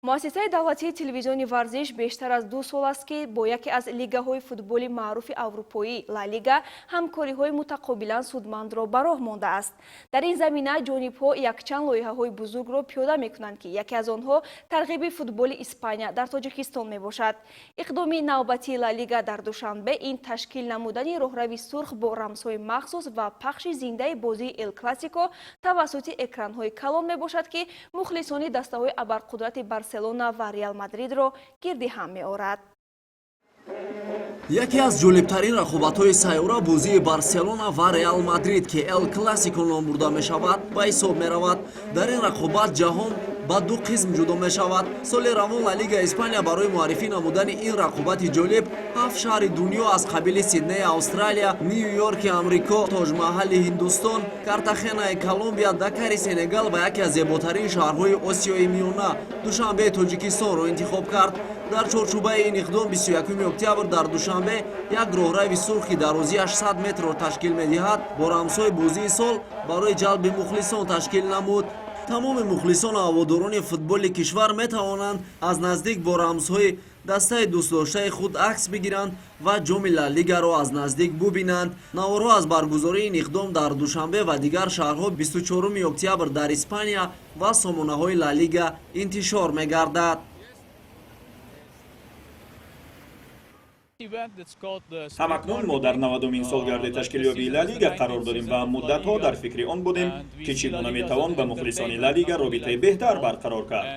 Муассисаи давлатии телевизиони «Варзиш» бештар аз 2 сол аст, ки бо яке аз лигаҳои футболи маъруфи аврупоӣ, Ла Лига, ҳамкориҳои мутақобилан судмандро ба роҳ мондааст. Дар ин замина ҷонибҳо якчанд лоиҳаҳои бузургро пиёда мекунанд, ки яке аз онҳо тарғиби футболи Испания дар Тоҷикистон мебошад. Иқдоми навбатии Ла Лига дар Душанбе ин ташкил намудани роҳрави сурх бо рамзҳои махсус ва пахши зиндаи бозии Эл Классико тавассути экранҳои калон мебошад, ки мухлисони дастаҳои абарқудрати Барселона ва Реал Мадридро гирди ҳам меорад. Яке аз ҷолибтарин рақобатҳои сайёра бозии Барселона ва Реал Мадрид, ки Эл Классико ном бурда мешавад, ба ҳисоб меравад. Дар ин рақобат ҷаҳон ба ду қисм ҷудо мешавад. Соли равон Ла Лига Испания барои муаррифӣ намудани ин рақобати ҷолиб ҳафт шаҳри дунё аз қабили Сиднеи Австралия, Ню Йорки Амрико, Тоҷмаҳали Ҳиндустон, Картахенаи Колумбия, Дакари Сенегал ва яке аз зеботарин шаҳрҳои Осиёи Миёна, Душанбеи Тоҷикистонро интихоб кард. Дар чорчӯбаи ин иқдом 21 октябр дар Душанбе як роҳрави сурх, ки дарозиаш 100 метрро ташкил медиҳад, бо рамзҳои бозии сол барои ҷалби мухлисон ташкил намуд. Тамоми мухлисону ҳаводорони футболи кишвар метавонанд аз наздик бо рамзҳои дастаи дӯстдоштаи худ акс бигиранд ва ҷоми Ла Лигаро аз наздик бубинанд. Наворҳо аз баргузории ин иқдом дар Душанбе ва дигар шаҳрҳо 24 октябр дар Испания ва сомонаҳои Ла Лига интишор мегардад. Ҳамакнун мо дар 90-умин солгарди ташкилёбии Ла Лига қарор дорем ва муддатҳо дар фикри он будем, ки чӣ гуна метавон ба мухлисони Ла Лига робитаи беҳтар барқарор кард.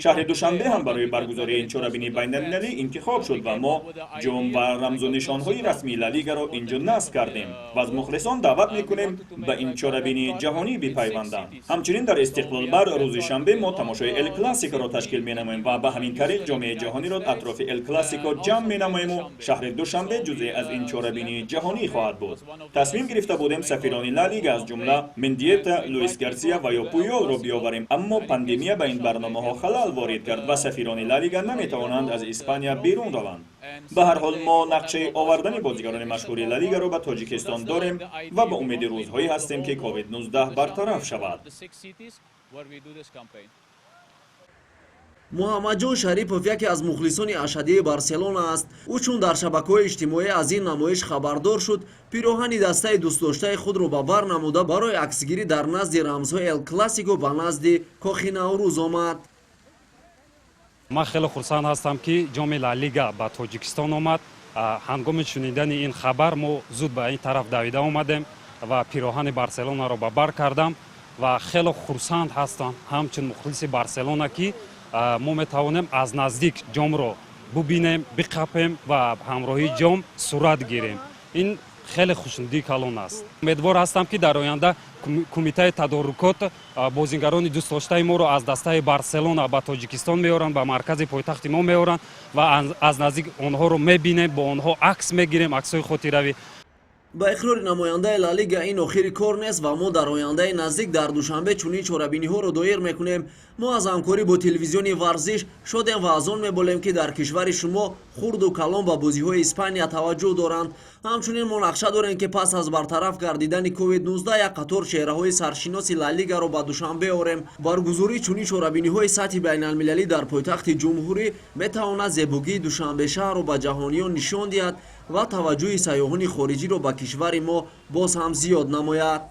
Шаҳри Душанбе ҳам барои баргузории ин чорабинии байналмилалӣ интихоб шуд ва мо ҷом ва рамзу нишонҳои расмии Ла Лигаро инҷо насб кардем ва аз мухлисон даъват мекунем, ба ин чорабинии ҷаҳонӣ бипайванданд. Ҳамчунин дар Истиқлолбар рӯзи шанбе мо тамошои Эл Классикоро ташкил менамоем ва ба ҳамин тариқ ҷомеаи ҷаҳониро атрофи Эл Классико ҷамъ менамоему шаҳри Душанбе ҷузъе аз ин чорабинии ҷаҳонӣ хоҳад буд. Тасмим гирифта будем сафирони Ла Лига, аз ҷумла Мендиета, Луис Гарсия ва ё Пуйолро биёварем, аммо пандемия ба ин барномаҳо халал ворид кард ва сафирони Ла Лига наметавонанд аз Испания берун раванд. Ба ҳар ҳол, мо нақшаи овардани бозигарони машҳури Ла Лигаро ба Тоҷикистон дорем ва ба умеди рӯзҳое ҳастем, ки COVID-19 бартараф шавад. Муҳаммадҷон Шарипов яке аз мухлисони ашаддии Барселона аст. Ӯ чун дар шабакаҳои иҷтимоӣ аз ин намоиш хабардор шуд, пироҳани дастаи дӯстдоштаи худро ба бар намуда, барои аксгирӣ дар назди рамзҳои Эл Классико ба назди Кохи Наврӯз омад. Ман хеле хурсанд ҳастам, ки ҷоми Ла Лига ба Тоҷикистон омад. Ҳангоми шунидани ин хабар мо зуд ба ин тараф давида омадем ва пироҳани Барселонаро ба бар кардам ва хеле хурсанд ҳастам ҳамчун мухлиси Барселона, ки мо метавонем аз наздик ҷомро бубинем, биқапем ва ҳамроҳии ҷом сурат гирем. Ин хеле хушнудии калон аст. Умедвор ҳастам, ки дар оянда кумитаи тадорукот бозингарони дӯстдоштаи моро аз дастаи Барселона ба Тоҷикистон меоранд, ба маркази пойтахти мо меоранд ва аз наздик онҳоро мебинем, бо онҳо акс мегирем, аксҳои хотиравӣ. Ба иқрори намояндаи Ла Лига, ин охири кор нест ва мо дар ояндаи наздик дар Душанбе чунин чорабиниҳоро доир мекунем. Мо аз ҳамкорӣ бо телевизиони «Варзиш» шодем ва аз он меболем, ки дар кишвари шумо хурду калон ба бозиҳои Испания таваҷҷӯҳ доранд. Ҳамчунин мо нақша дорем, ки пас аз бартараф гардидани COVID-19 як қатор чеҳраҳои саршиноси Ла Лигаро ба Душанбе орем. Баргузории чунин чорабиниҳои сатҳи байналмилалӣ дар пойтахти ҷумҳурӣ метавонад зебогии Душанбе шаҳрро ба ҷаҳониён нишон диҳад ва таваҷҷӯҳи сайёҳони хориҷиро ба кишвари мо боз ҳам зиёд намояд.